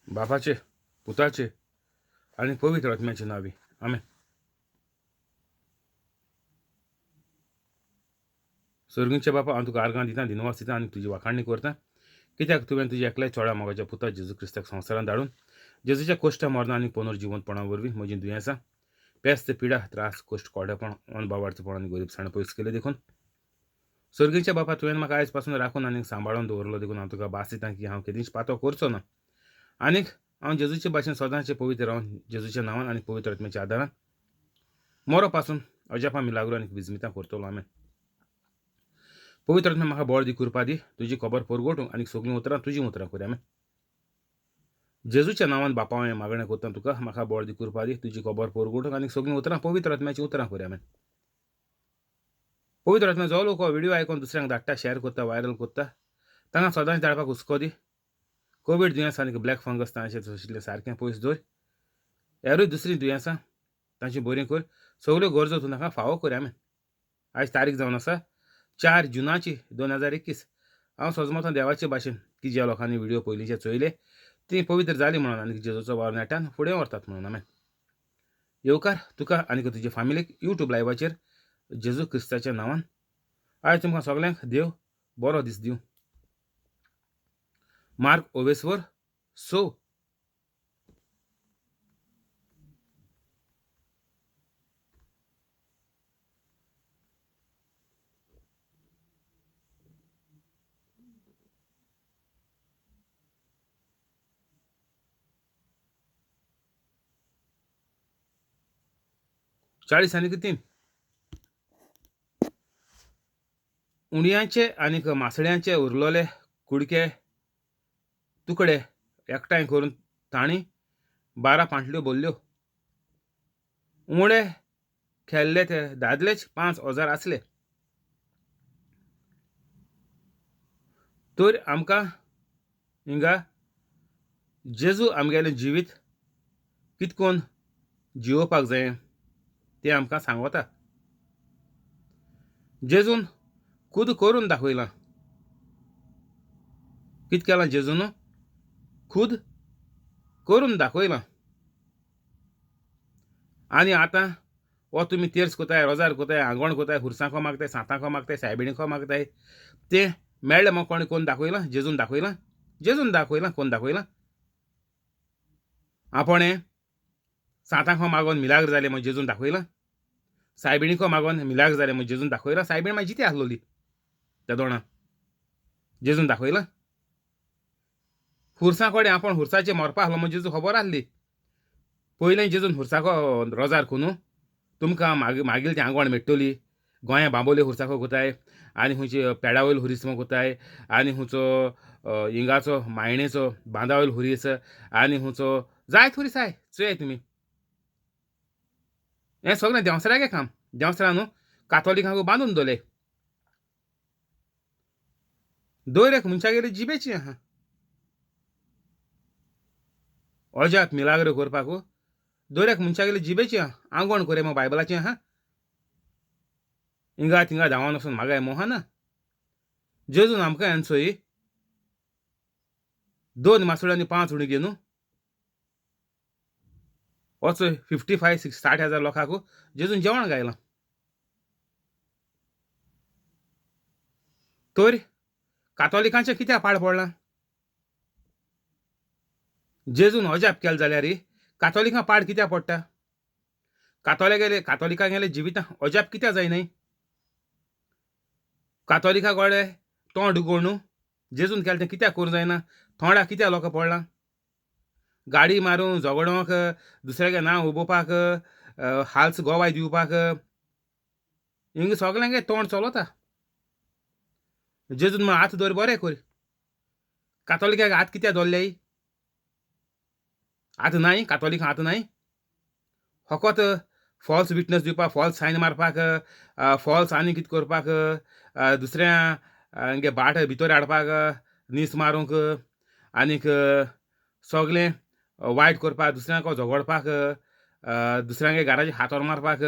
बापाचे, पुताचे आनी पवित्र आत्म्याचे नांवी, आमेन. सर्गींचे बापा, हांव तुका आर्गां दिता, दिनवास दिता आनी तुजी वाखाणणी करता, कित्याक तुवें तुज्या एकल्या चोडा मोगाच्या पुता जेजू क्रिस्ताक संवसारांत धाडून जेजूच्या कश्ट, मरणां आनी पुनर्जिवंतपणा वरवीं म्हजीं दुयेंसां, पेस्त, पिडा, त्रास, कश्ट, कोडेपण, अनभावार्थपण आनी गरिबसाण पयस केले देखून. सर्गींच्या बापा, तुवें म्हाका आयज पासून राखून आनी सांबाळून दवरलो देखून हांव तुका भास दिता की हांव केदींच पातो करचो ना आनीक हांव जेजूचे भाशेन सदांचें पवित्र रावन जेजूच्या नांवान आनी पवित्र आत्म्याच्या आदारान मरो पासून अजापां, मिलाग्रो आनी विजमितां करतलो. आमेन. पवित्र आत्मा म्हाका बळ दी, कृपा दी, तुजी खबर परगटूंक आनी सगळीं उतरां तुजीं उतरां करी. आमेन. जेजूच्या नांवान बापा हांवें मागणें करता तुका, म्हाका बळ दी, कृपा दी, तुजी खबर परगटूंक आनी सगळीं उतरां पवित्र आत्म्याचीं उतरां करी. आमेन. पवित्र आत्मा जो लोक हो व्हिडियो आयकून दुसऱ्यांक धाडटा, शेअर करता, व्हायरल करता, तांकां सदांच धाडपाक हुस्को दी. कोवीड दुयेंस आनी ब्लॅक फंगस तांचे तशिल्लें सारकें पयस दवर. हेरूय दुसरीं दुयेंसां तांची बरीं कर. सगल्यो गरजो तूं तांकां फावो कर. आमेन. आयज तारीख जावन आसा 4 जुनाची 2021. हांव सजमतां देवाचे भाशेन की ज्या लोकांनी व्हिडियो पयलींचे चोयले ती पवित्र जाली म्हणून आनी जेजूचो वावर नेटान फुडें व्हरतात म्हणून. आमेन. येवकार तुका आनी तुजे फामिलीक यूट्यूब लायवाचेर जेजू क्रिस्ताच्या नांवान. आयज तुमकां सगल्यांक देव बरो दीस दिवं. मार्क ओवेसवर 6. 40 आनी 3. उणयांचे आनीक मासळ्यांचे उरलोले कुडके तुकडे एकठांय करून तांणी 12 पांटल्यो भरल्यो. उणे खेल्ले ते दादलेच 5000 आसले. तर आमकां हिंगा जेजू आमगेलें जिवीत कितकोन जिवोवपाक जाय तें आमकां सांगता. जेजून खुद करून दाखयलां. कित केलां जेजून? खुद करून दाखयलां. आनी आतां हो तुमी तेर्स कोताय, रोजार कोताय, आंगवण कोताय, हुरसांको मागताय, सांतांको मागताय, सायबिणीको मागताय, तें मेळ्ळें म्हाका कोणें कोण दाखयलां? जेजून दाखयलां. जेजून दाखयलां. कोण दाखयलां? आपणें सांतांको मागोन मिलाग्र जालें म्हूण जेजून दाखयलां. सायबिणीको मागोन मिलाग्र जालें म्हूण जेजून दाखयलां. सायबीण मागीर जिती आसलोली त्या दोणा, जेजून दाखयलां. हुरसां कडेन आपण हुरसाचें मरपा आसलो म्हूण जेजू खबर आसली. पयलें जेजून हुरसाको रोजार खुनू तुमकां मागील ती आंगवण मेळटली. गोंया बांबोले हुरसाको कोताय आनी खंयचे पेडा वयल हुरीस कोताय आनी खंयचो हिंगाचो मायणेचो बांदा वयल हुरीस आनी खंयचो जायत हुरीस आय चोयाय तुमी. हें सगळें देंवसरागें काम. देंवसरा न्हू कातोलिकांक बांदून दवरले. दर एक मनशागेली जिबेची आहा. अजाप मिलाग्र करपाक दर एक मनशागेली जिबेची आहा. आंगवण कोरे मग बायबलाचें आहा. हिंगा थिंगा धांवन वचून मागाय मोहा ना. जेजून आमकां हें चोय 2 मासोळ्यो आनी 5 उणी घेवन वचोय 55 6 60 हजार लोकांक जेजून जेवण गायलां. तर कातोलिकांचें कित्याक पाड पडलां? जेजून अजाप केलें जाल्यार कातोलिकां पाड कित्याक पडटा? कातोलिकांगेले जिवितां अजाप कित्याक जायनाय? कातोलिका कडेन तोंड उगोवन जेजून केलें तें कित्याक करूंक जायना? तोंडाक कित्याक लोकां पडलां? गाडी मारूंक, झगडोंक, दुसऱ्यागे नांव उबोवपाक, हाल्स गोवाय दिवपाक, हिंगा सगल्यांगे तोंड चलता. जेजून म्हण हात दवर बरें कर. कातोलिकाक हात कित्याक दवरले? हात नाय कातोलिकां हात नाय. फकत फॉल्स विटनस दिवपाक, फॉल्स सायन मारपाक, फॉल्स आनी कितें करपाक, दुसऱ्या बाट भितर हाडपाक, नीस मारूंक आनीक सगळें वायट करपाक, दुसऱ्यांक झगडपाक, दुसऱ्यांगे घराचे हातोर मारपाक,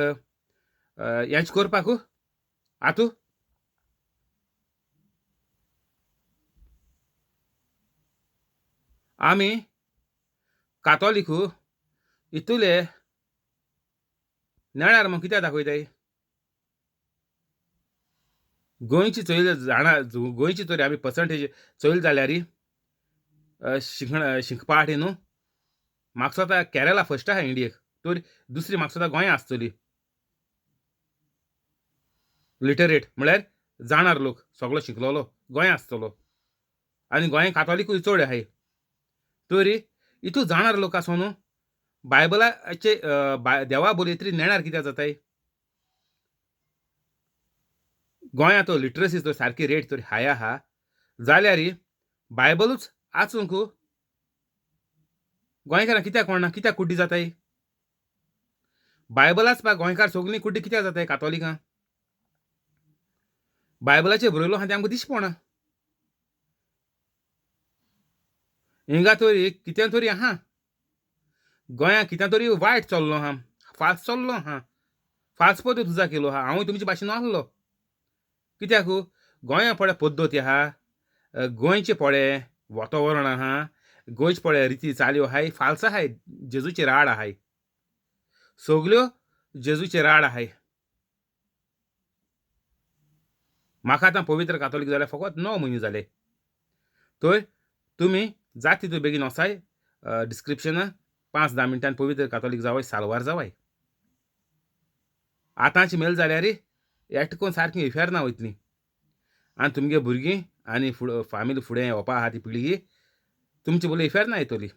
हेंच करपाक आतां आमी कातोलिकू इतुले नेणार म्हूण कित्याक दाखयताय? गोंयची चोयली जाणा, गोंयची तरी आमी पर्संटेज चोयली जाल्यार शिकण शिकपा फाटी न्हू म्हाका दिसता केरला फर्स्ट आहा इंडियेक, तर दुसरी म्हाका दिसता गोंया आसतली. लिटरेट म्हळ्यार जाणार लोक सगळो शिकलोलो गोंया आसतलो आनी गोंया कातोलिकूय चड आहाय. तरी इतू जाणार लोक आसो न्हू बायबलाचे देवा बोलये तरी नेणार कित्याक जाताय? गोंयांत तो लिटरसी तर सारकी रेट तर हाय आहा जाल्यार बायबलूच आसूंक गोंयकारांक कित्याक कोणना, कित्याक कुड्डी जाताय? बायबलाच पा गोंयकार सगळीं कुड्डी कित्याक जाताय कातोलिकां? बायबलाचेर बरयलो आहा तें आमकां दिश्टी पडना. हिंगा तरी कितें तरी आहा, गोंयांत कितें तरी वायट चल्लो आहा, फाल्स चल्लो आहा, फाल्स पद्दत तुजा केलो आहा. हांवूय तुमचे भाशेन आहलो. कित्याक गोंया पळय पद्दती आहा, गोंयचे पळय वातावरण आहा, गोंयचे पळय रिती चाल्यो आहाय, फाल्स आहाय, जेजूचे राड आहाय, सगल्यो जेजूचे राड आहाय. म्हाका आतां पवित्र कातोलीक जाल्यार फकत 9 म्हयने जाले. तर तुमी जाता तितू बेगीन वचाय डिस्क्रिप्शनाक 5-10 मिनटान पवित्र कातोलीक जावय, साल्वार जावय. आतांची मेल जाल्यार एटकोन सारकी इफेर्ना वयतली आनी तुमगे भुरगीं आनी फामिली फुडें येवपा आहा ती पिळगी तुमची बोली इफेर्ना येतली.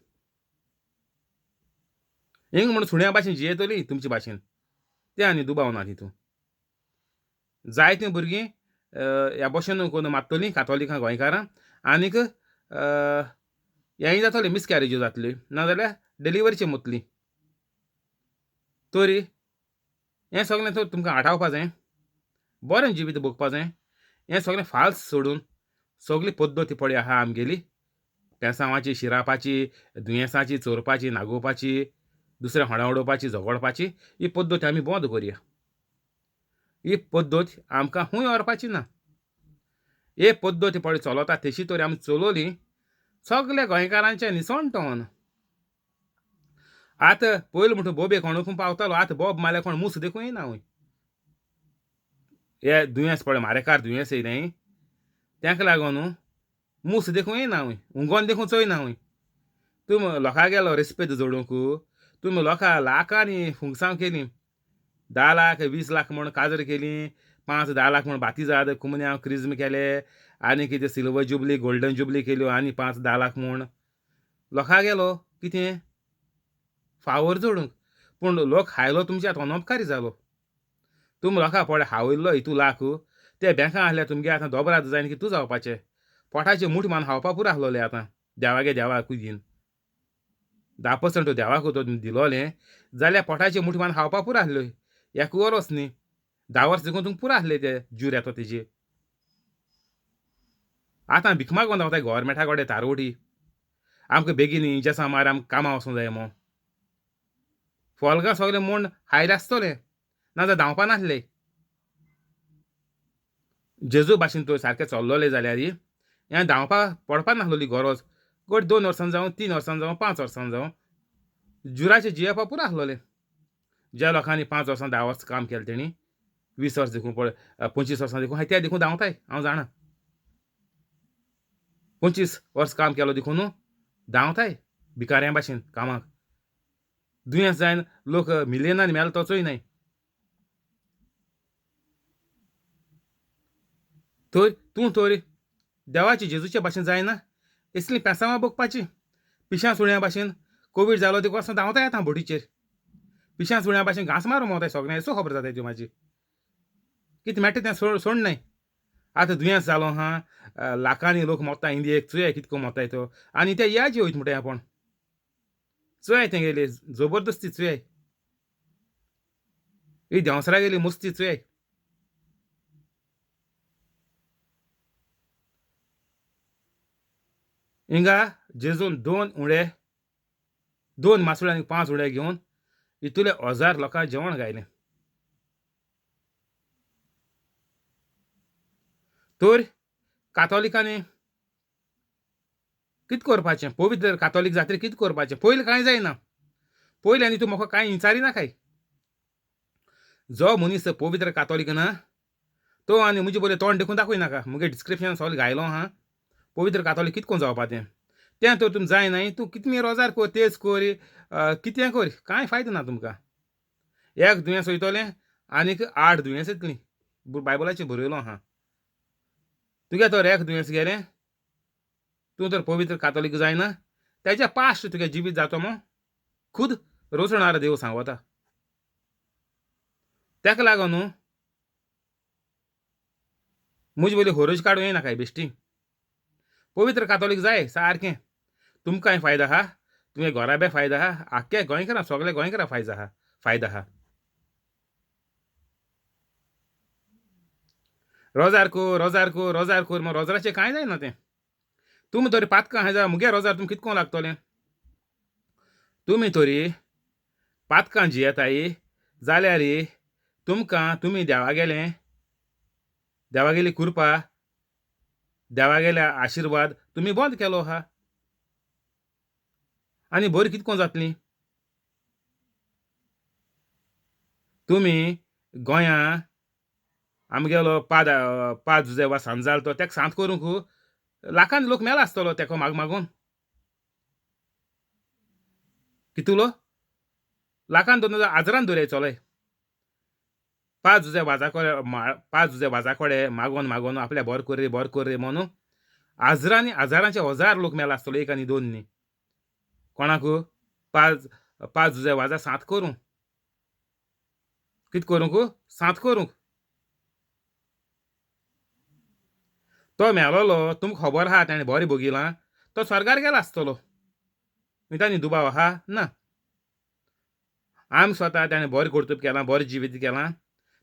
हिंग म्हणून सुण्या भाशेन जियेतली तुमचे भाशेन, तें आनी दुबाव ना तितून. जायतीं भुरगीं ह्या भशेन कोन्न मात्तलीं कातोलिकां गोंयकारां आनीक हेंय जातलें, मिसकॅरेज्यो जातल्यो नाजाल्यार डिलिवरीचेर मोतली. तरी हें सगळें तर तुमकां आठावपा जाय, बरें जिवीत भोगपा जाय. हें सगळें फाल्स सोडून सगळी पद्दती पळय आहा आमगेली, पेसांवाची, शिरापाची, दुयेंसाची, चोरपाची, नागोवपाची, दुसऱ्या होणा उडोवपाची, झगडपाची, ही पद्दत आमी बंद करया. ही पद्दत आमकां खूंय व्हरपाची ना. हे पद्दती पळय चलता तशी तर आमी चलोवली सगल्या गोंयकारांचें निसणटोन. आतां पयलीं म्हणटा बोबे कोण पावतालो, आतां बोब मारल्यार कोण मूस देखून येना. हे दुयेंस पळय मारेकार दुयेंस येयलें तेका लागून मूस देखून येना, हुंगोन देखून चोयना. तुमी लोकां गेलो रेस्पेद जोडूंक, तुमी लोकां लाखांनी फुंगसांव केली, 10 लाख 20 लाख म्हूण काजर केली, 5-10 लाख म्हूण बातिजाद कुमन्यांव क्रिज्म केले आनी कितें सिल्वर जुबली गोल्डन जुबली केल्यो आनी 5-10 लाख म्हूण लोकां गेलो कितें फावर जोडूंक. पूण लोक हायलो तुमच्या आतां अनपकारी जालो. तुमी लोकां पळय हावयल्लो हितू लाख ते बँकां आहले तुमगे आतां दोबराद जायन की तूं जावपाचें पोटाचें मूठ मान खावपा पुरो आहलोलें. आतां देवागे देवाकूय दीन 10% देवाकू तो दिलोलें जाल्यार पोटाचें मूठ मान खावपा पुरो आहल्यो. एक वरोस न्ही 10 वर्स देखून तुमकां पुरो आहले ते जूर येता तेजे. आतां भीक मागून रावताय गव्हर्मेंटा कडेन तारवटी, आमकां बेगीन इंजेसां मार, आमकां कामां वचूंक जाय म्हूण. फोल्गां सगळें म्हूण हायले आसतलें, नाजाल्यार धांवपा नासले. जेजू भाशेन तो सारकें चल्लोलें जाल्यार हें धांवपा पडपा नासलोली गरज. गोड 2 वर्सां जावं, 3 वर्सां जावं, 5 वर्सां जावं, जुराचें जियेवपा पुरो आसलोलें. ज्या लोकांनी 5 वर्सां 10 वर्सां काम केलें तेणी 20 वर्सां देखून पळय 25 वर्सां देखून ते देखून धांवताय. हांव जाणा 25 वर्स काम केलो देखून धांवताय भिकाऱ्यां भाशेन कामाक. दुयेंस जायन लोक मिलियनांनी मेलो तो चोय न्हय. तर तूं तर देवाचे जेजूचे भाशेन जायना, इसलीं पेसांवां भोगपाची पिशां सुण्या भाशेन. कोवीड जालो देखून आसा धांवताय आतां बोटीचेर पिशां सुण्या भाशेन घांस मारून भोंवताय सगळें. असो खबर जाताय त्यो म्हाजी कितें मेळटा तें सोड न्हय. आतां दुयेंस जालो आहा, लाखांनी लोक मोत्ता इंडियेक, चोया कितको मोत्ताय तो. आनी ते याजी वयता म्हणटाय आपूण, चोयाय तेंगेली जबरदस्ती चोयाय, ही देंवसरा गेली मस्ती चोयाय. हिंगा जेजून 2 उडे, 2 मासुळे आनी 5 उडे घेवन इतुले 1000 लोकांक जेवण गायलें. तर कातोलिकांनी कित करपाचें पवित्र कातोलीक जात्रे कित करपाचें पयलीं कांय जायना पयलीं आनी तूं म्हाका कांय विचारी नाकाय. जो मनीस पवित्र कातोलीक ना तो आनी म्हजे बरें तोंड देखून दाखय नाका. मुगे डिस्क्रिप्शन सगळें घायलो आहा पवित्र कातोलीक कित कोन जावपा तें तें तर तुमी जायनाय. तूं कितलें रोजार कर तेज कर कितें कर कांय फायदो ना तुमकां. एक दुयेंस वयतलें आनीक 8 दुयेंस येतलीं. बायबलाचेर बरयलो आहा. तुगे तर एक दुयेंस गेलें तूं तर पवित्र कातोलीक जायना तेज्या पास्ट तुगे जिवीत जातो मो खुद रोसणार देव सांगता. तेका लागून न्हू म्हजे वयली होरोज काडूं येनाकाय बेश्टी. पवित्र कातोलीक जाय सारकें तुमकांय फायदो आहा तुमगे घराब्या फायदो आहा आख्खे गोंयकारां सगळे गोंयकारां फायदो आहा फायदो आहा. रोजार कोर रोजार कोर रोजार कोर मागीर रोजाराचें कांय जायना तें. तुमी तरी पातकां आहा जाल्यार मुगे रोजार तुमकां कितको लागतलें. तुमी तरी पातकां जियेताय जाल्यार तुमकां तुमी देवागेलें देवागेली कृपा देवागेले आशिर्वाद तुमी बंद केलो आहा आनी बरी कितको जातली. तुमी गोंया आमगेलो पाद पाद जुजे वा सांत जालो तो तेका सांत करूंक लाखांनी लोक मेला आसतलो तेका माग मागून कितलो लाखान दोन आजरान दवराय चलय. पांच जुजे वाजा कडे पांच जुजे वाजा कडेन मागोन मागोन आपल्या बरें कर रे बरें कर रे म्हणून हजारांनी हजारांचे हजार लोक मेला आसतलो एक आनी दोन न्ही. कोणाक पांच पांच जुजे वाजा सांत करूंक कित करूंक सांत करूंक. तो मेलोलो तुमकां खबर आहा ताणें बरें भोगिलां तो स्वर्गार गेला आसतलो ताणी दुबाव आहा ना. आमी स्वता ताणें बरें कर्तुब केलां बरें जिवीत केलां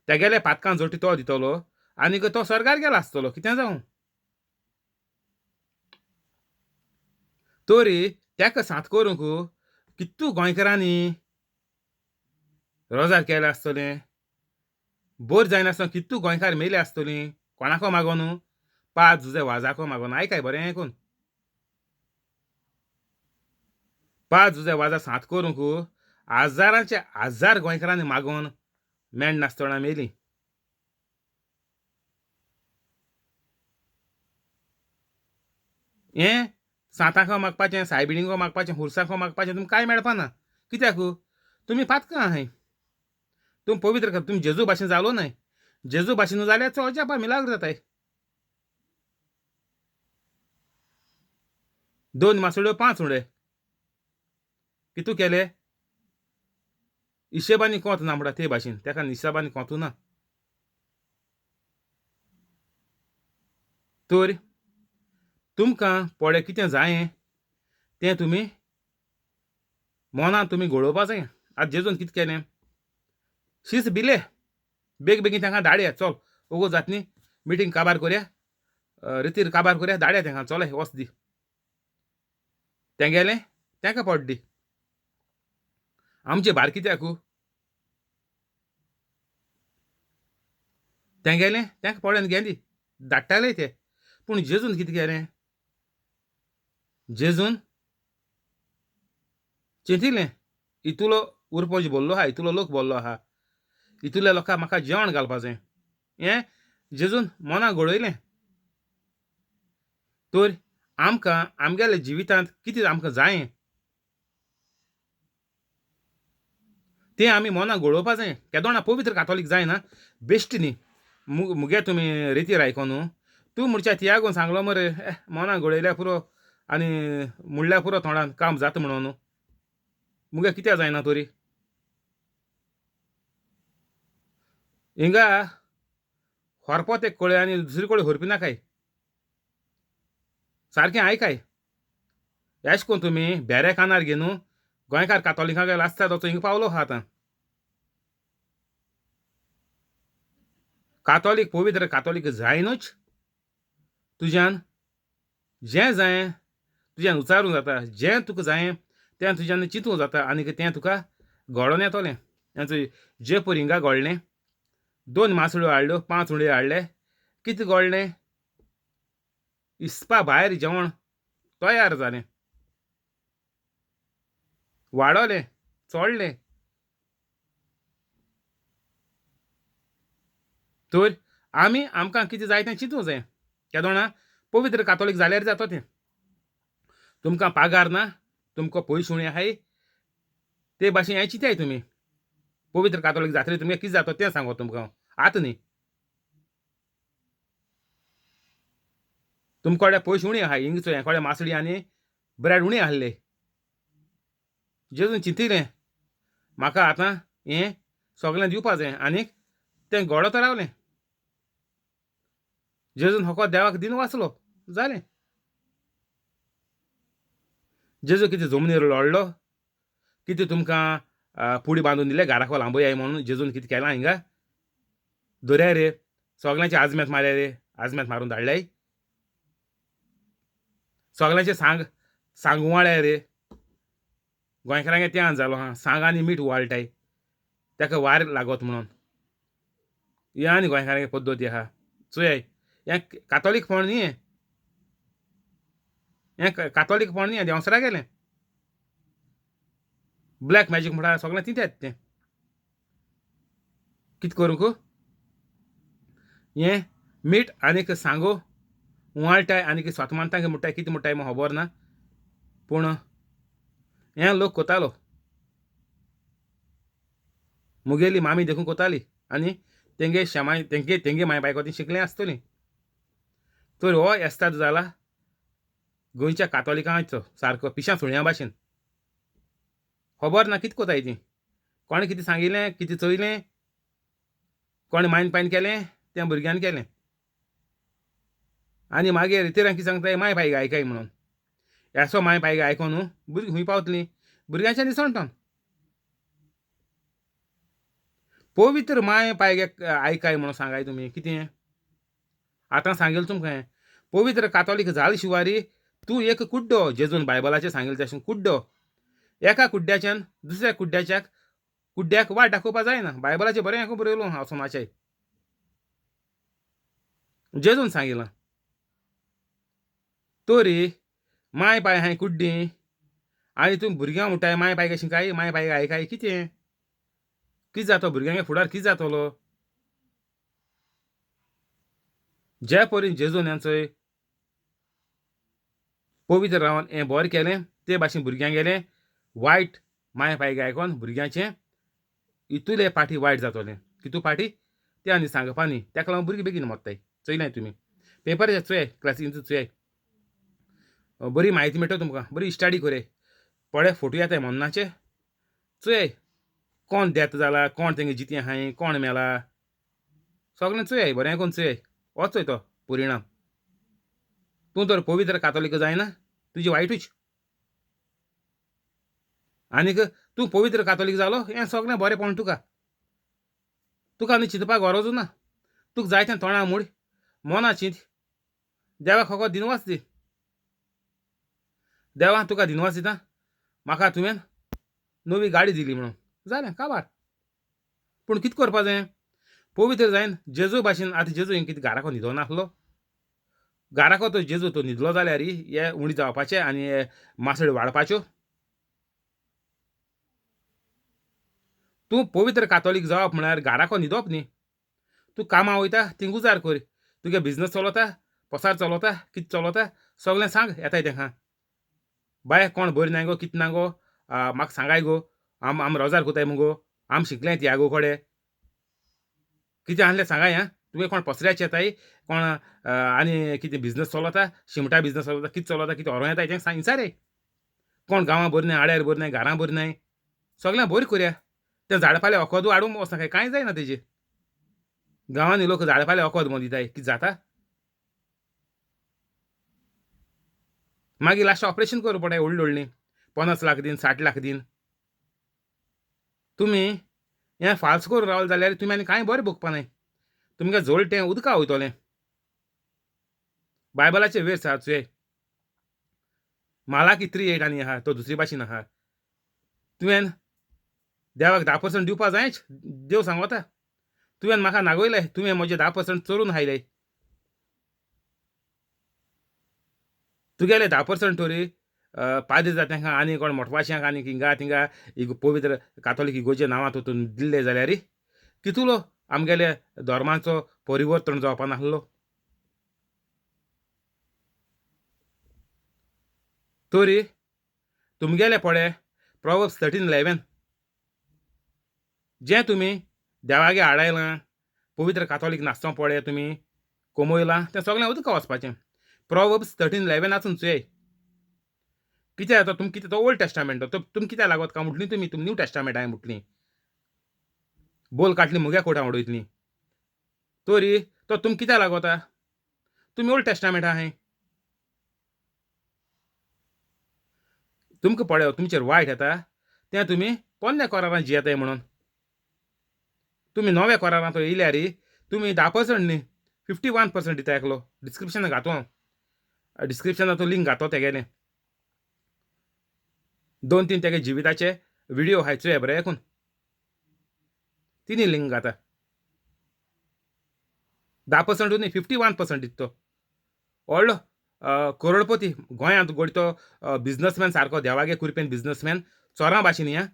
तेगेले पातकां जोटी तो दितलो आनीक तो स्वर्गार गेला आसतलो कितें जावं. तरी तेका सांत करूंक कितू गोंयकारांनी रोजार केलें आसतलें बोर जायनासतना कितू गोंयकार मेले आसतलीं कोणाको मागोन पांच जुजे वाजाको मागोन. आयकाय बरें आयकून पांच जुजे वाजा सांत करूंक हजारांचे हजार गोंयकारांनी मागोन मेण नासतना मेली. हें सांतांको मागपाचें सायबिणींको मागपाचें हुरसांको मागपाचें तुमकां कांय मेळपा ना. कित्याक तुमी पातकां आहाय तुमी पवित्र तुमी जेजू भाशेन जालो न्हय. जेजू भाशेन जाल्यार चोवच्या मिलाग्र जाताय. 2 मासोड्यो 5 उडे कितू केले हिशेबांनी कोंत ना म्हणटा ते भाशेन तेका हिशेबांनी कोंतू ना. तर तुमकां पडे कितें जायें तें तुमी मनान तुमी घडोवपा जाय. आतां जेजून कितें केलें शीस भिले बेग बेगीन तांकां धाडया चल ओगो जात न्ही मिटींग काबार करया रितीर काबार करया धाडया तांकां चल वच दी तेंगेलें तांकां पड दी. आमचे भार कित्याक तेंगेलें तांकां पडन गेली धाडटाले ते. पूण जेजून कितें केलें जेजून चिंतिलें इतुलो उरपोज बोल्लो आहा इतुलो लोक बोल्लो आहा इतुल्या लोकांक म्हाका जेवण घालपा जाय हें जेजून मनाक घडयलें. तर आमकां आमगेल्या जिवितांत कितें आमकां जाय तें आमी मनाक घडोवपा जाय. केदोणा पवित्र कातोलीक जायना बेश्ट न्ही मुगे तुमी रितीर आयको न्हू तूं म्हणच्या तियागून सांगलो मरे मनाक घडयल्या पुरो आनी म्हणल्यार पुरो तोंडान काम जाता म्हणून न्हू मुगे कित्याक जायना तरी. हिंगा होरपोत एक कळय आनी दुसरी कडेन होरपी नाकाय सारकें आयकाय. एश कोन तुमी बेरे कानार घेवन गोंयकार कातोलिकां गेले आसता तो हिंगा पावलो आहा आतां. कातोलीक पवित्र कातोलीक जायनूच तुज्यान जें जाय तुज्यान उचारूंक जाता जें तुका जाय तें तुज्यान चिंतूंक जाता आनी तें तुका घडोवन येतलें. जे पयर हिंगा घडलें 2 मासळ्यो हाडल्यो 5 उडयो हाडले कितें घडलें इसपा भायर जेवण तयार जालें, वाडोलें, चोडलें. तर आमी आमकां कितें जाय तें चिंतूंक जाय. केदोणा पवित्र कातोलीक जाल्यार जाता तें. तुमकां पागार ना, तुमकां पयशे उणें आहाय, ते भाशेन हें चिंताय तुमी. पवित्र कातोलीक जातरी तुमगें कितें जाता तें सांगो तुमकां आतां न्ही. तुमकां कडेन पयशे उणें आहाय, हिंग चोय हें कडेन मासडी आनी ब्रेड उणें आहले. जेजून चिंतिलें म्हाका आतां हें सगळें दिवपा जाय, आनीक तें घडत रावलें. जेजून फकत देवाक दिन वाचलो, जालें. जेजू कितें जमनीर लोळ्ळो, कितें तुमकां पुडी बांदून दिले घराक लांबोयाय म्हणून जेजून कितें केलां हिंगा? दर्या रे सगळ्यांचे आजमेत मारले रे, आजमेत मारून धाडले, सगळ्यांचे सांग सांग उवाळे रे. गोंयकारांगे तें जालो आहा, सांग आनी मीठ उवाळटाय ताका वार लागत म्हणून. हें आनी गोंयकारांगे पद्दती आहा. चोयाय हें कातोलीकपण न्ही, हें हें कातोलीकपण न्ही, हें देंवसरा गेलें. ब्लॅक मॅजीक म्हणटा सगळें तितें तें. कितें करूंक हें मीठ आनीक सांगो उवाळटाय आनीक स्वता मानता म्हणटाय कितें म्हणटाय म्हाका खबर ना, पूण हें लोक कोतालो. मुगेली मामी देखून कोताली आनी तेंगे शेमाय तेंगे तेंगे माय बायको ती शिकलें आसतलीं. तर हो एस्ताद जाला गोंयच्या कातोलिकांचो सारको पिशां सुण्या भाशेन. खबर ना कितें कोताय ती, कोणें कितें सांगिल्लें, कितें चोयलें, कोणें मायन पायन केलें तें भुरग्यान केलें. आनी मागीर रितेरां कितें सांगताय माय पायग आयकाय म्हणून. एसो माय पायग आयकोन न्हू भुरगीं खूंय पावतलीं, भुरग्यांच्या निसणटन. पवित्र माय पायगे आयकाय म्हणून सांगाय तुमी कितें आतां सांगेल तुमकां. पवित्र कातोलीक जाल शिवारी तूं एक कुड्डो, जेजून बायबलाचेर सांगिल्लें तशें कुड्डो. एका कुड्ड्याच्यान दुसऱ्या कुड्ड्याच्याक कुड्ड्याक वाट दाखोवपा जायना. बायबलाचें बरें हांव बरयलो हांव सोमाचें जेजून सांगिलां. तरी माय पाय हांय कुड्डी आनी तूं भुरग्यांक म्हणटाय माय पाय कशें काय माय पाय आयकाय कितें कितें जातो भुरग्यांक फुडार कितें जातलो? जे परीन जेजून हेंचोय पवित्र रावन हें बरें केलें ते भाशेन भुरग्यांक गेलें वायट माय पायक आयकोन भुरग्यांचें इतुले पाटी वायट जातलें. कितू पाटी तें आनी सांगपा न्ही, ताका लागून भुरगीं बेगीन मरताय. चोयलाय तुमी पेपर चोयाय, क्लासीन चोयाय, बरी म्हायती मेळटा तुमकां, बरी स्टडी कोराय. पळय फोटो येताय मन्नाचे चोयाय, कोण डेथ जाला, कोण तेंगे जितें आहाय, कोण मेला, सगळें चोयाय, बरें कोण चोयाय. हो चोय तो परिणाम. तूं तर पवित्र कातोलीक जायना, तुजी वायटूच. आनीक तूं पवित्र कातोलीक जालो हें सगळें बरेंपण तुका, तुका आनी चिंतपाक गरज ना. तुका जाय तें तोंडा मोड, मना चिंत, देवाक फकत दिनवास दी. देवा तुका दिनवास दिता, म्हाका तुवें नवी गाडी दिली म्हणून, जालें काबार. पूण कितें करपा जाय? पवित्र जायन जेजू भाशेन. आतां जेजू हिंग कितें घराको न्हिदो नासलो? घराको तो जेजू तो न्हिदलो जाल्यार हे उणी जावपाचे आनी हे मासळी वाडपाच्यो. तूं पवित्र कातोलीक जावप म्हळ्यार घराको न्हिदप न्ही. तूं कामां वयता थिंग उजार कर, तुगे बिजनस चलता, पसार चलता, कितें चलता सगळें सांग येताय तेंका. बाय कोण बरी ना गो, कितें ना गो, म्हाका सांगाय गो, आम आम रोजार कोताय मुगो, आम शिकलें तियागो कडेन, कितें आहलें सांगाय. आं तुवें कोण पसऱ्याचे येताय, कोण आनी कितें बिजनस चलता, शिमटा बिजनस चलता, कितें चलता, कितें व्हरों येताय तें सांग विचारय. कोण गांवां बरी नाय, आड्यार बरी नाय, घरां बरी नाय, सगळें बरें करया. तें झाडपाले वखद हाडूंक वचनाकाय, कांय जायना तेजेर. गांवांनी लोक झाडपाले वखद म्हण दिताय, कितें जाता? मागीर लास्ट ऑपरेशन करूं पडटा, व्हडलीं व्हडलीं 50 लाख दीन, 60 लाख दीन. तुमी हें फाल्स करून रावले जाल्यार तुमी आनी कांय बरें भोगपा नाय. तुमगे जोडटें उदका वयतलें. बायबलाचे वेर आसा चोय, मालाकी 3:8 आनी आहा, तो दुसरी भाशेन आहा. तुवें देवाक 10% दिवपा जायच, देव सांगता. तुवें म्हाका नागयलें, तुवें म्हजें 10% चोरून हायलें. तुगेले 10% तरी पाद्री जात्यांक आनी कोण मोटवाश्यांक आनी हिंगा थिंगा पवित्र कातोलीक इगोर्जे नांवां तितून दिल्ले जाल्यार कितलो आमगेले धर्माचो परिवर्तन जावपा नासलो. तरी तुमगेले पळय प्रोवर्ब्स 13:11 जें तुमी देवागे आडायलां पवित्र कातोलीक नासतो पळय तुमी कमयलां तें सगळें उदका वचपाचें. प्रोवर्ब्स 13:11 आसून चोय कितें जाता. तुम कितें तो ओल्ड टेस्टामेंट तुम कित्याक लागत काय म्हटली तुमी, तुम न्यू टेस्टामेंट हांवें म्हटली बोल काडली मुग्या कोटां उडयतली. तरी तो तुम कित्याक लागता, तुमी ओल्ड टेस्टामेंट आहाय. तुमकां पळय तुमचेर वायट येता तें तुमी पोन्न्या कोरारान जियेताय म्हणून. तुमी नव्या कोरारान तो येयल्यार तुमी 10% न्ही 51% दिता एकलो. डिस्क्रिप्शनान घातो हांव, डिस्क्रिप्शनान तो लिंक घातो तेगेलें. 2-3 तेगे जिविताचे व्हिडिओ आहाय चोया बरें आयकून, तिनी लिंक घाता. 10% न्ही 51% दिता तो. व्हडलो करोडपती गोंयांत गोड तो बिजनसमॅन सारको देवागे कुरपेन बिजनसमॅन, चोरां भाशेन न्ही आं,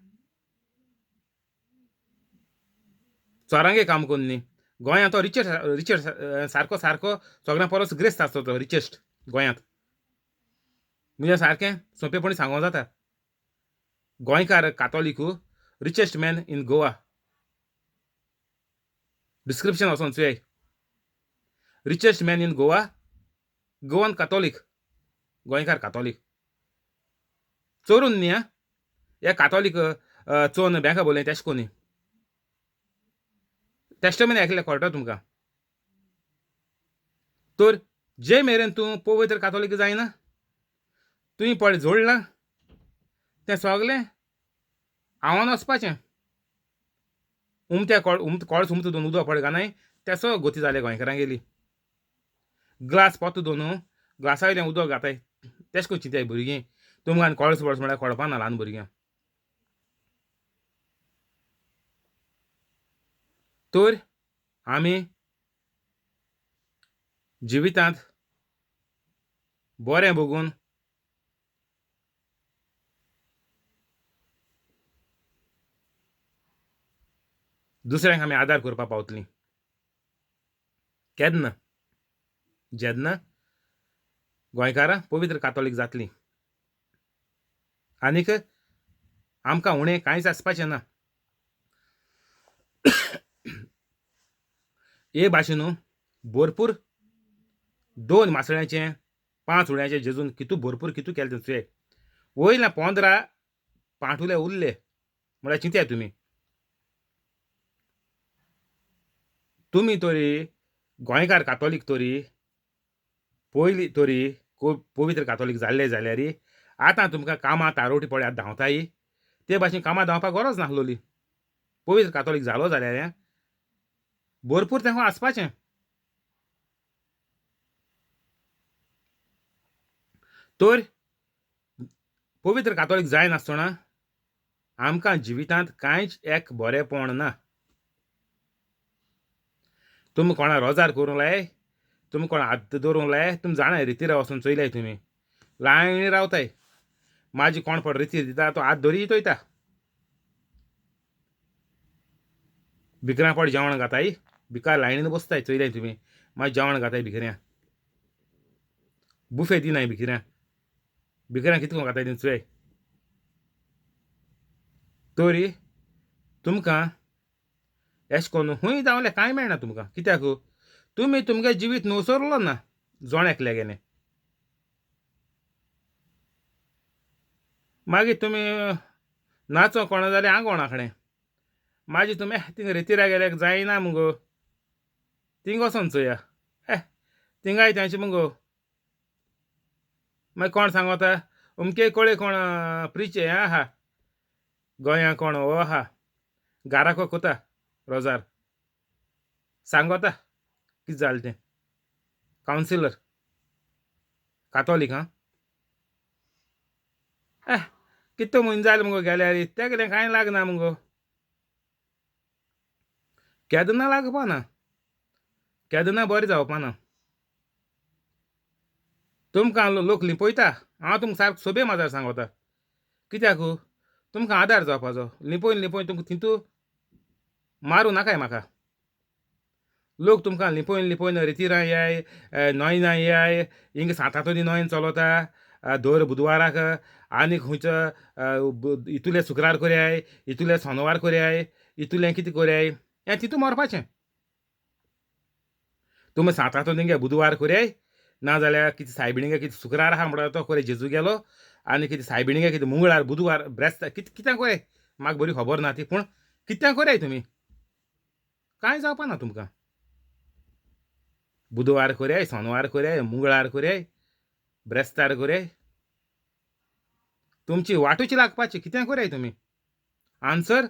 चोरांगे काम करून न्ही. गोंयांत तो रिचेस्ट रिचेस्ट सारको सारको सगळ्यां परस ग्रेस्त आसता तो, रिचेस्ट गोंयांत. म्हणजे सारकें सोंपेपणी सांगूंक जाता, गोंयकार कातोलीक richest man in Goa. Description वचोन चोय, richest man in Goa, Goan Catholic, गोंयकार कातोलीक. चोरून न्ही आं, हे कातोलीक चोन बँका बोलय तेश कोन्ही. टेस्टमेंट आयकल्यार कळटलो तुमकां. तर जे मेरेन तूं पवित्र कातोलीक जायना, तुवें पळय जोडलां तें सगलें आवान वचपाचें. उमत्या कळ उमत कळस उमतो दोन उदक पळय घानाय तेसो गती जाले गोंयकारांगेली. ग्लास पोत्तो दोन ग्लासा वयल्यान उदक घाताय तेश कोन्न चिंताय भुरगीं. तुमकां कळस बळस म्हळ्यार कळपा ना ल्हान भुरग्यांक. तर आमी जिवितांत बरें भोगून दुसऱ्यांक आमी आदार करपाक पावतलीं केन्ना, जेन्ना गोंयकारां पवित्र कातोलीक जातलीं आनीक आमकां उणें कांयच आसपाचें ना. हे भाशेन भरपूर 2 मासळ्यांचें 5 उड्यांचें जेजून कितू भरपूर कितू केलें तें चोय. वयल्या 15 पांटुले उरले म्हळ्यार चिंतया तुमी. तुमी तरी गोंयकार कातोलीक तरी पयलीं तरी पवित्र कातोलीक जाल्ले जाल्यार आतां तुमकां कामां तारोटी पळयात धांवताय ते भाशेन कामां धांवपाक गरज नासलोली. पवित्र कातोलीक जालो जाल्यार भरपूर तेंको आसपाचें. तर पवित्र कातोलीक जायनासतना आमकां जिवितांत कांयच एक बरेंपण ना. तुमी कोणा रोजार करूंक लाय, तुमी कोणा हात दवरूंक लाय, तुमी जाणाय रितीर वचून चोयल्याय तुमी लायनी रावताय. माजी कोण फट रितीर दिता तो हात दरीत वयता. भिकऱ्यां पड जेवण घाताय, भिकार लायनीन बसताय चोयल्याय तुमी. मागीर जेवण घाताय भिकऱ्यां, बुफे दिनाय भिकऱ्यां, भिकऱ्यां कितको घाताय तें चोय. तरी तुमकां एश कोन्न खूंय धांवलें कांय मेळना तुमकां. कित्याक तुमी तुमगे जिवीत नवसरलो ना जोण एकल्या गेलें. मागीर तुमी नाचो कोणा जाल्यार आंगोणा कडेन, मागीर तुमी थिंगा रेतिरा गेल्यार जायना मुगो, थिंगा वचोन चोया, थिंगाय तेंचे मुगो. मागीर कोण सांगता अमके कडेन कोण प्रिच हें आहा गोंया कोण हो आहा गाराको कोता रोजार सांगता कितें जालें तें. कावन्सिलर कातोलीक आं, कितलो म्हयनो जाले मुगो गेल्यार तेगेलें कांय लागना मुगो. केन्ना लागपा ना, केन्ना बरें जावपा ना. तुमकां लोक लिपयता. हांव तुमकां सारको सोबे माजार सांगता. कित्याक तुमकां आदार जावपाचो. लिपोवन लिपोवन तुमकां तितू मारूं नाकाय म्हाका. लोक तुमकां लिपोवन लिपोवन रितिरां येय, नोयनां येय, हिंगा सांतांतोनी नोयन चलोता दर बुधवाराक, आनी खंयचो इतुले शुक्रार कोरयाय, इतुले सोनवार कोरयाय, इतुलें कितें कोरयाय, हें तितू मरपाचें. तुमी सांतांतोनी बुधवार कोरयाय, नाजाल्यार कितें सायबिणीगे कितें शुक्रार आहा म्हणटा तो कोरयाय जेजू गेलो, आनी कितें सायबिणीगे कितें मंगळार बुधवार ब्रेस्तार कितें कितें कोरयाय, म्हाका बरी खबर ना ती, पूण कितें कोरयाय तुमी, कांय जावपा ना तुमकां. बुधवार कोरयाय, सोनवार कोरयाय, मंगळार कोरयाय, ब्रेस्तार कोरयाय, तुमची वाटूची लागपाची. कितें कोरयाय तुमी, आन्सर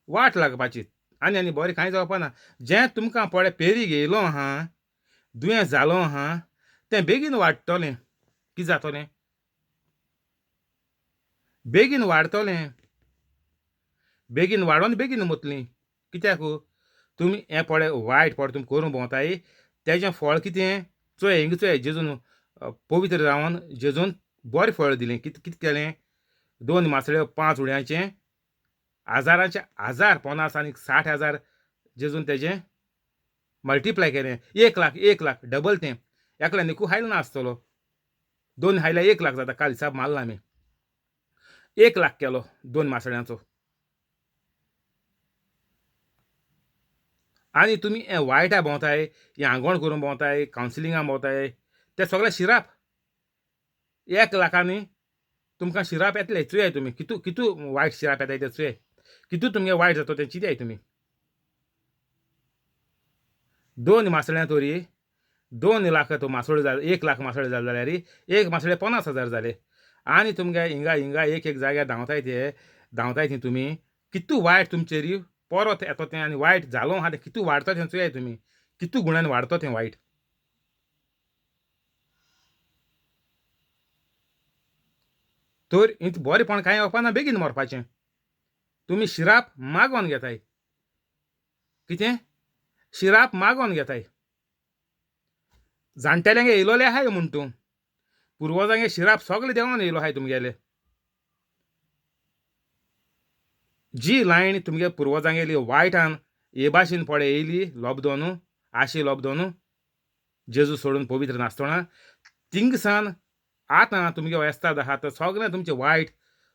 वाट लागपाची. आनी आनी बरें कांय जावपा ना. जें तुमकां पळय पेरी घेयलो आहा, दुयेंस जालो आहा, तें बेगीन वाडटलें. कितें जातलें? बेगीन वाडटलें. बेगीन वाडोन बेगीन मोतलीं. कित्याक तुमी हें पळय वायट पळय तुमी करूंक भोंवताय, तेजें फळ कितें चोय हिंगा चोय, जेजून पवित्र रावन जेजून बरें फळ दिलें. कितें कितें केलें? 2 मासळ्यो 5 उड्यांचें हजारांचे हजार 50 आनी 60 हजार जेजून तेजें मल्टिप्लाय केलें. 1 लाख 1 लाख डबल तें. एकल्या निकू हायल ना आसतलो, 2 हायल्यार 1 लाख जाता. काल हिसाब मारला आमी, 1 लाख केलो 2 मासळ्यांचो. आनी तुमी हें वायटा भोंवताय, हें आंगवण करूंक भोंवताय, कावन्सिलिंगाक भोंवताय, ते सगळे शिराप. 1 लाखांनी तुमकां शिराप येतले. चोयाय तुमी कितू कितू वायट शिराप येताय ते चोयाय, कितू तुमगे वायट जाता तें चिंताय तुमी. 2 मासळ्यां तरी 2 लाख तो मासोळे जाले, 1 लाख मासोळे जाले जाल्यार 1 मासळे 50 हजार जाले. आनी तुमगे हिंगा हिंगा एक एक जाग्यार धांवताय ते, धांवताय ती तुमी, कितू वायट तुमचेर परत येता तें, आनी वायट जालो आहा तें कितू वाडटा तें चोयाय तुमी, कितू गुणान वाडटा तें वायट. तर इंत बरेंपण कांय येवपा ना, बेगीन मरपाचें. तुमी शिराप मागोन घेताय. कितें शिराप मागोन घेताय? जाणटेल्यांगे येयलोले आहाय म्हूण तूं, पुर्वजांगे शिराप सगळे देंवोन येयलो आहाय तुमगेले. जी लायन तुमगे पुर्वजांगेली वायटान हे भाशेन पळय येयली, लोबदोनू आशे लोबदोनू जेजू सोडून पवित्र नासतना, थिंगसान आतां तुमगे वेस्ताद आहा तर सगळें तुमचें वायट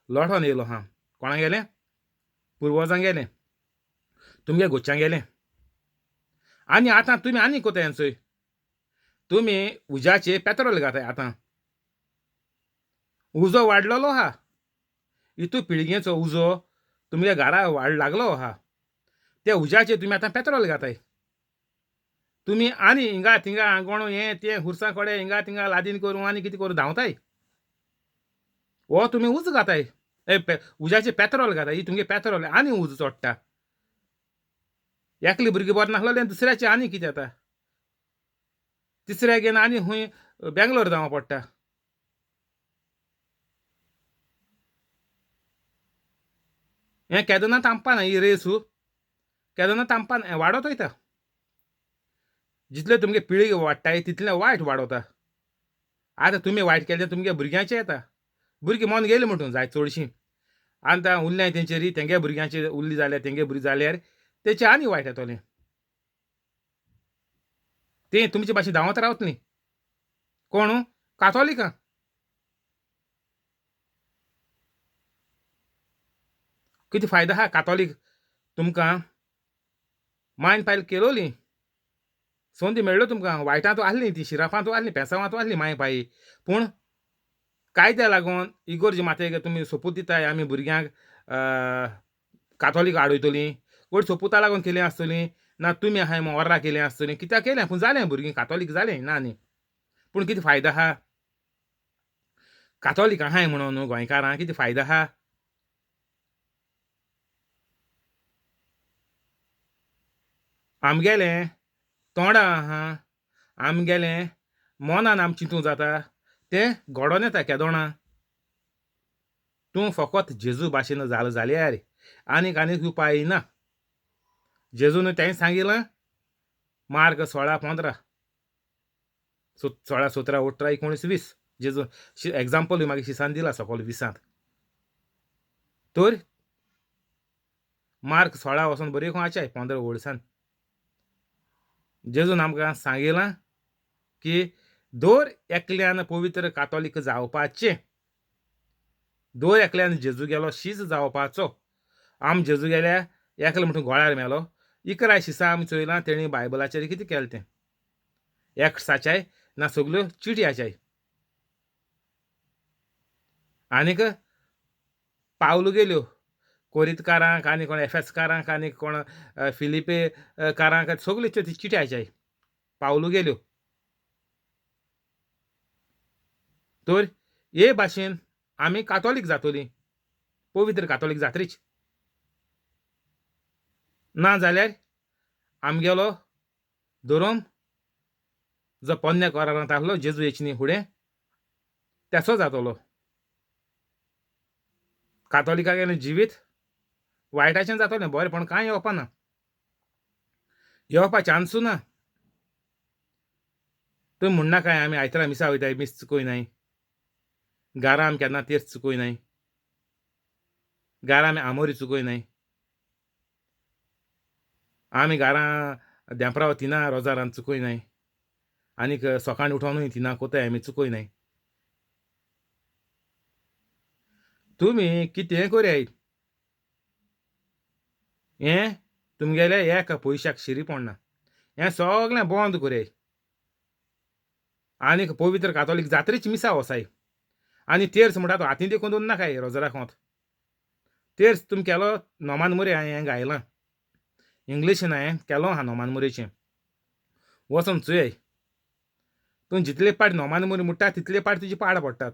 लोटोन येयलो आहा. कोणागेलें? पुर्वजांगेलें, तुमगे गोच्यांगेलें. आनी आतां तुमी आनी कोताय चोय, तुमी उज्याचे पेत्रोल घाताय. आतां उजो वाडलेलो आहा, इतू पिळगेचो उजो तुमगे घरा वाड लागलो आहा, त्या उज्याचे तुमी आतां पेत्रोल घाताय. तुमी आनी हिंगा थिंगा आंगवण हें तें हुरसां कडेन हिंगा थिंगा लादीन करूं आनी कितें करूं धांवताय. हो तुमी उजो घाताय, उज्याचें पेत्रोल घाताय. ही तुमगे पेत्रोल आनी उजो चोडटा. एकले भुरगीं बरें नासलें दुसऱ्याचें आनी कितें जाता, तिसऱ्या घेवन आनी खंय बेंगलोर धांवप पडटा. हें केदना थांबपाना, ही रेसू केदना थांबपाना, हें वाडत वयता. जितले तुमगे पिळगे वाडटाय तितलें वायट वाडोता. आतां तुमी वायट केलें तुमगे भुरग्यांचें येता. भुरगीं मन गेलीं म्हणटून जाय चडशीं, आनी आतां उरल्याय तेंचेर, तेंगे भुरग्यांचेर उरली जाल्यार, तेंगे भुरगीं जाल्यार तेचें आनी वायट येतलें. तें तुमचे भाशेन धांवत रावतलीं. कोण? कातोलिकां. कितें फायदो आहा कातोलीक? तुमकां मायन पायल केलोली संदी मेळ्ळो तुमकां, वायटांतू आहली ती, शिरापांतू आहली, पेसांवांतू आहली माय पाई. पूण कायद्या लागून इगोर्ज मातेक तुमी सोपूत दिताय आमी भुरग्यांक कातोलीक आडयतलीं, कोण सोपुता लागून केलीं आसतलीं ना तुमी आहाय म्हूण ओर्रा केलीं आसतलीं, कित्याक केलें पूण जालें, भुरगीं कातोलीक जालें ना न्ही. पूण कितें फायदो आहा कातोलीक आहाय म्हणून न्हू गोंयकारांक कितें फायदो आहा? आमगेलें तोंडां आहा, आमगेलें मनान आम चिंतूं जाता तें घडोन येता केदोणा. तूं फकत जेजू भाशेन जालो जाल्यार आनीक आनीक उपाय ना. जेजून तेंय सांगिलां, मार्क 16:15, 16, 17, 18, 19, 20 जेजू एग्जाम्पलूय मागीर शिसान दिला सकल विसांत. तर मार्क 16 वचोन बरी वाचाय 15 वर्सान जेजून आमकां सांगिलां की दर एकल्यान पवित्र कातोलीक जावपाचें, दर एकल्यान जेजू गेलो शीस जावपाचो. आम जेजू गेल्या एकले म्हणटून गोळार मेलो. 11 शिसां आमी चोयलां तेणी बायबलाचेर कितें केलें तें, एक्साच्याय ना सगल्यो चिटयाच्याय. आनीक पावलू गेल्यो कोरितकारांक आनी कोण एफेसकारांक आनी कोण फिलिपेकारांक सगल्यो त्यो चिटयाच्याय पावलू गेल्यो. तर हे भाशेन आमी कातोलीक जातोली, पवित्र कातोलीक जात्रीच. ना जाल्यार आमगेलो धोरम जो पोन्न्या करारांत आहलो जेजू येचे न्ही फुडें तेसो जातलो. कातोलिकागेलें जिवीत वायटाचें जातलें, बरेंपण कांय येवपा ना, येवपा चान्सू ना. तुमी म्हणना काय आमी आयतारा मिसा वयताय, मीस चुकयनाय, घरा आमी केन्ना तेर्स चुकयनाय, घरा आमी आमोरी चुकयनाय, आमी घरां देंपराव तिना रोजारान चुकयनाय, आनीक सकाळीं उठोनूय तिना कोताय आमी चुकयनाय. तुमी कितें करयाय हें तुमगेल्या एका पयशाक शिरी पडना, हें सगळें बंद करयाय. आनीक पवित्र कातोलीक जात्रेच मिसा वसाय. आनी तेर्स म्हणटा तो हातीन देखून दवरना काय रोजराक. तेर्स तुमी केलो नोमान मुरे हांवें गायलां इंग्लिशीन हांवें केलो आहा नोमान मुरेचें, वचोन चोय. तूं जितले पाट नोमान मुरे म्हणटा तितले पाट तुजी पाड पडटात.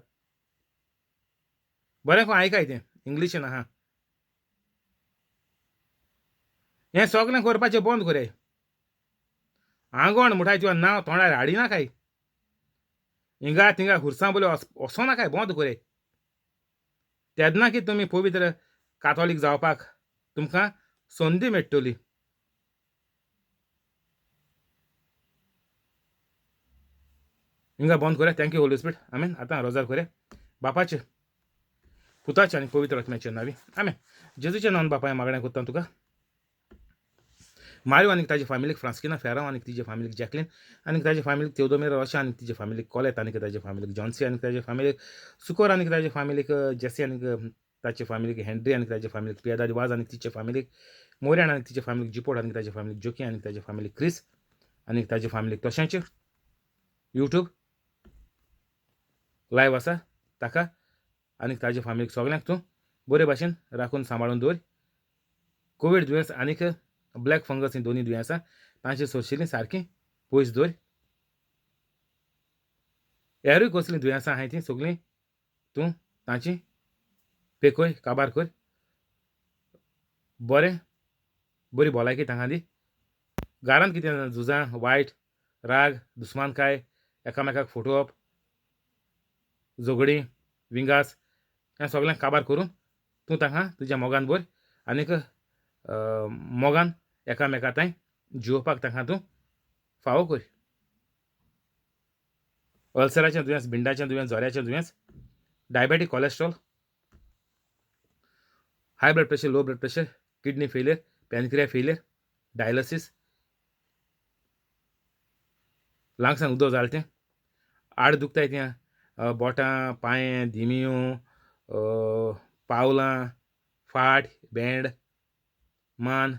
बरें खंय आयकाय तें इंग्लिशीन आहा. हें सगळें करपाचें बंद करयाय. आंगण म्हणटाय तुवें नांव तोंडार हाडिना काय, हिंगा थिंगा खुरसां बोल्यो वचोना काय, बंद करयाय. तेन्ना की तुमी पवित्र कातोलीक जावपाक तुमकां संदी मेळटली. हिंगा बंद करया. Thank you Holi spirit. आमेन. आतां रोजार करया. बापाचे पुताचे आनी पवित्र आत्म्याचे नांवी आमेन. जेजूचे नांवान बापाय मागणें करता तुका. मारियो आनी ताजे फामिलीक फ्रांस्किना फेरांव आनी तिजे फामिलीक जॅकलीन आनी ताजे फामिलीक तेवदोमेर रोशा आनी तिजे फामिलीक कोलेत आनी ताजे फामिलीक जॉन्सी आनी ताजे फामिलीक सुकोर आनी ताजे फामिलीक जेसी आनी ताचे फामिलीक हेनरी आनी ताजे फामिलीक पियादाद वाज आनी तिचे फामिलीक मोर्यान आनी तिचे फामिलीक जिपोट आनी ताजे फामिलीक जोकी आनी ताजे फामिलीक क्रिस आनी ताजे फामिलीक तशेंच यूट्यूब लायव आसा ताका आनी ताजे फामिलीक सगल्यांक तूं बरे भाशेन राखून सांबाळून दवर. कोवीड दुयेंस आनीक ब्लॅक फंगस ही दोनी दुयेंसां तांचे सोरशिल्लीं सारकीं पयस दवर. हेरूय कसलीं दुयेंसां आहाय तीं सगळीं तूं तांची पेकय काबार कर. बरें बरी भलायकी तांकां दी. घरांत कितें झुजां वायट राग दुस्मानकाय एकामेकाक फटोवप झगडीं विंगास हें सगळें काबार करून तूं तांकां तुज्या मोगान भर आनीक मोगान एकामेका तांय जिवोवपाक तांकां तूं फावो कर. अल्सराचें दुयेंस, बिंडाचें दुयेंस, जोऱ्याचें दुयेंस, diabetic, cholesterol, high blood pressure, low blood pressure, kidney failure, pancreas failure, dialysis, लंग्सान उदक जालें तें, आड दुखताय तें, बोटां, पांये, दिमयो, पावलां, फाट, भेंड, मान,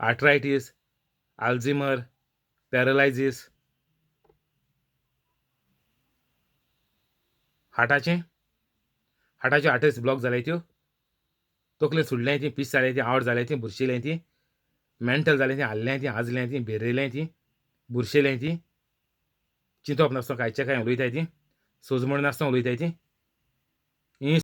आर्थरायटीस, आल्झिमर, पॅरलायजीस, हार्टाचें, हार्टाच्यो आर्टरीज ब्लॉक जाल्याय त्यो, तकले सुडलें ती, पीस जालें ती, आवड जालें ती, बुरशिलें ती, मेंटल जालें ती, हाल्लें ती, आजलें ती, भेरेलें ती, बुरशेलें ती, चिंतप नासतना कांयचे कांय उलयताय ती, सोजमण नासतना उलयताय ती.